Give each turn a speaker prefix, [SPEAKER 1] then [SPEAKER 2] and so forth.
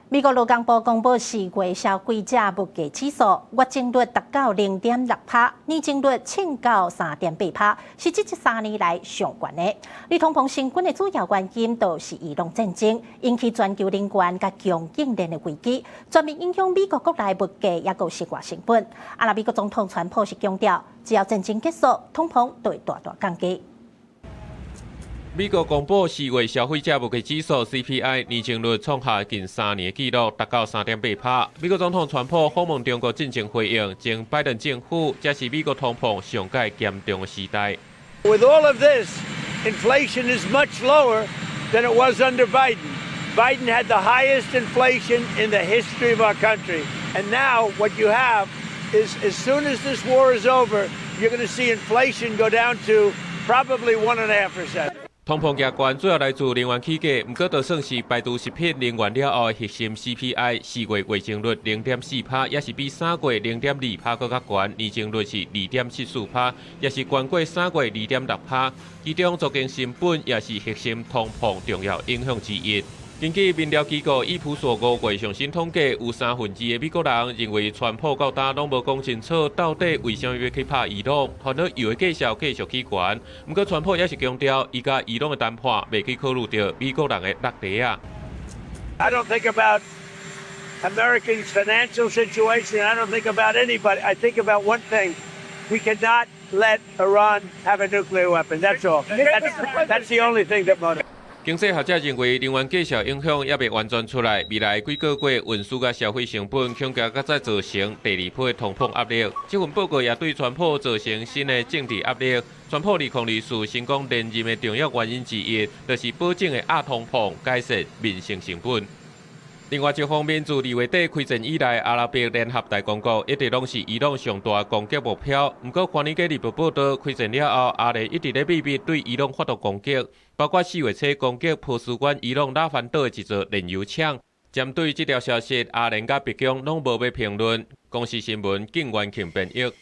[SPEAKER 1] 美國勞工部公布4月消費者物價指數，月增率達到0.6趴，年增率衝到3.8趴，是這3年來上懸的。而通膨升溫的主要原因，就是伊朗戰爭引起全球能源佮供應鏈的危機，全面影響美國國內物價，抑閣生活成本。啊，美國總統川普是強調，只要戰爭結束，通膨就會大大降低。
[SPEAKER 2] 美國公布4月消費者物價指數 CPI 年增率創下近3年紀錄，達到3.8趴。美國總統川普訪問中國進前回應，前拜登政府這是美國通膨上蓋嚴重的時代。
[SPEAKER 3] With all of this, inflation is much lower than it was under Biden. Biden had the highest inflation in the history of our country. And now what you have is, as soon as this war is over, you're going to see inflation go down to probably 1.5%.
[SPEAKER 2] 通膨加懸主要來自能源起價，毋過就算是排除食品能源了後，核心 CPI 4月月增率0.4趴，也是比3月0.2趴閣較懸，年增率是2.74趴，也是懸過3月2.6趴。其中，租金成本也是核心通膨重要影響之一。根據民調機構益普索5月上新統計，有三分之二的美國人認為川普到今攏無講清楚，到底為啥物欲去拍伊朗，煩惱油的價數繼續起懸。毋過川普也是強調，伊佮伊朗的談判袂去考慮著美國人的落袋仔。
[SPEAKER 3] I don't think about Americans' financial situation. I don't think about anybody. I think about one thing. We cannot let Iran have a nuclear weapon. That's all. That's the only thing that motivates.
[SPEAKER 2] 經濟學者認為，能源價數影響猶未完全出來，未來幾個月運輸佮消費成本恐驚閣再造成第二波通膨壓力。這份報告也對川普造成新的政治壓力。川普2024成功連任的重要原因之一，就是保證會壓通膨、改善民生成本。另外一方面，自2月底開戰以來，阿拉伯聯合大公國一直攏是伊朗上大攻擊目標。毋過，華爾街日報報導，開戰了後，阿聯一直咧秘密對伊朗發動攻擊，包括4月初攻擊波斯灣伊朗拉凡島的一座煉油廠。針對這條消息，阿聯佮白宮攏無欲評論。公視新聞，靳元慶編譯。